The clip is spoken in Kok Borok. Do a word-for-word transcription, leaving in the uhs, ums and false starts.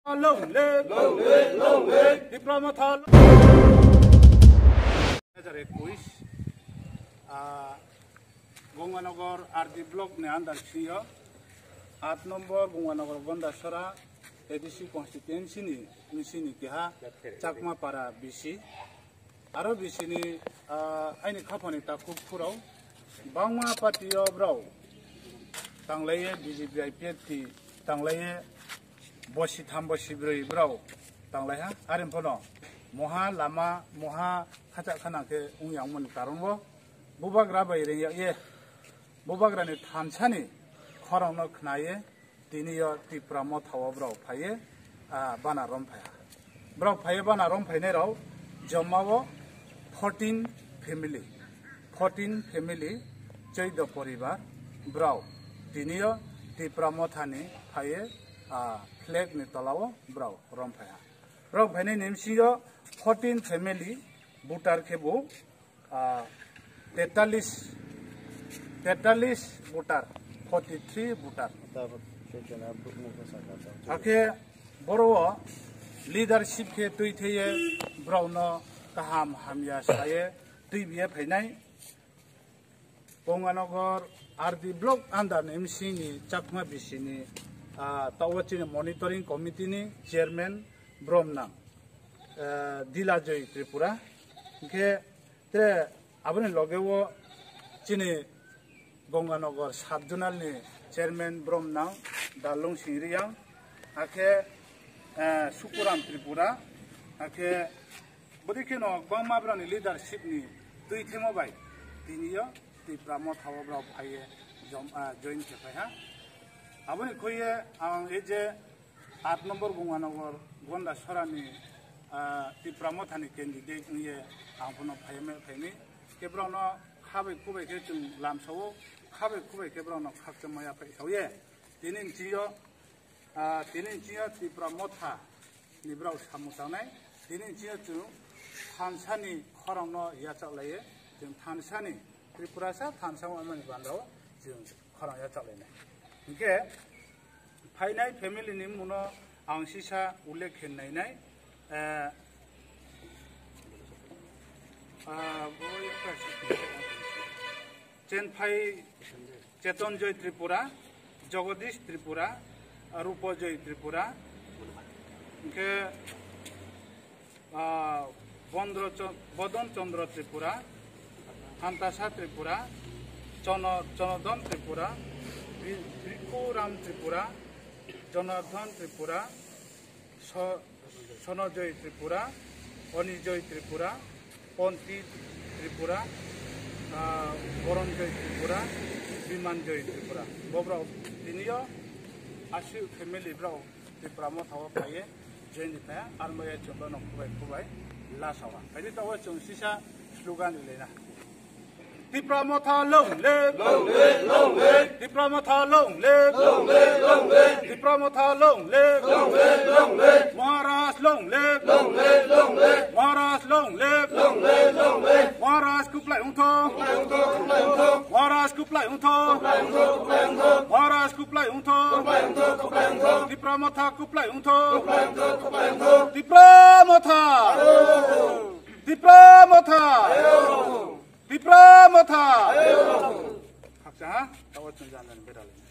Long live! Long live! Long live! Tipra Motha long live! Dui hajar ekush, ah, Gonganagar R D block ni under sio, aat number Gonganagar Gondasora A D C constituency ni, ni sini keha Chakma Para B C. Aro bisini, ah, aini khapani takhuk phurao bangma party o brao tanglaiye B J P I P F T tanglaiye bosi tham bosi broi brao tanglaiha. Arin phono moha lama moha khacha khana khe wng yangmani karon bo bubagra bai rengya ye bubagrani thansani khorang no khnaye Tini yo Tipra Motha o borok phaiye, ah, bana rom phaiha. Borok phaiye bana rom phainai rok joma o fourteen family, fourteen family, chaudo poribar borok tini yo Tipra Motha ni phaiye, ah, flag ni tola o borok rom phaiha. Borok phainai ni bisi yo fourteen family voter khe bo ah, tetalis, tetalis voter, forty three voter. Hakhe boro o leadership khe twi theye borok no kaham hamya saye twi biye phainai. Gonganagar R D block under ni M C ni Chakma B C ni, ah, tawa chini monitoring committee ni chairman Bromnang, ah, Dilajoi Tripura. Hingkhe Tre aboni loge o chini Gonganagar sub zonal ni chairman Bromnang Dalung Singriyang, hakhe, eh, Sukuram Tripura, hakhe bodi kheno kwbangma borokni leadership ni twi themo bai tini yo Tipra Motha o borok phaiye jom-, ah, join khe phaiha. Aboni khuye ang e je Aat number Gonganagar Gondasora ni, ah, Tipra Motha ni candidate wngye ang bono phaiyamai phaini. Khe borokno khabai khubai khe chwng lamsao, khabai khubai khe borokno khakchangma yaphai saoye. Tini nchingyo, ah, tini nchingyo Tipra Motha ni borok samung tangnai. Tini nchingyo chwng thansa ni khorang no yachak laiye. Chwng thansa ni Tripurasa thansa wngmani bandao chwng khorang yachak lainai. Hingkhe phainai family ni mungno ang sisa ullekh khe nainai. Eh, ah, bo ekta si-, Chenphai Cheton Joy Tripura, Jagadish Tripura, Rupa Joy Tripura, hingkhe ah, Bondro Cho-, Bodon Chandra Tripura, Hantasa Tripura, Chono-, Chonodon Tripura, Bri-, Brikhu Ram Tripura, Jonardhan Tripura, So-, Sonojoy Tripura, Onijoy Tripura, Ponti Tripura, ah, Boronjoy Tripura, Bimanjoy Tripura. Bo borok tiniyo asi family borok Tipra Motha o phaiye join ni phaiya, armaya chwng bono khubai khubai lasawa. Phaidi to o chwng sisa slogan rilaina. Tipra Motha long live! Long live, long live! Tipra Motha long live! Long live, long live! Tipra Motha long live! Long live, long live! Maharaj long live! Long live, long live! Maharaj long live! Long live, long live! Maharaj kuplai wngthok! Kuplai wngthok, kuplai wngthok! Maharaj kuplai wngthok! Kuplai wngthok, kuplai wngthok! Maharaj kuplai wngthok! Kuplai wngthok, kuplai wngthok! Tipra Motha kuplai wngthok! Kuplai wngthok, kuplai wngthok! Tipra Motha! Tipra Motha! Tipra Motha! Hakcha ha? Tawa chwng jan jan beralai.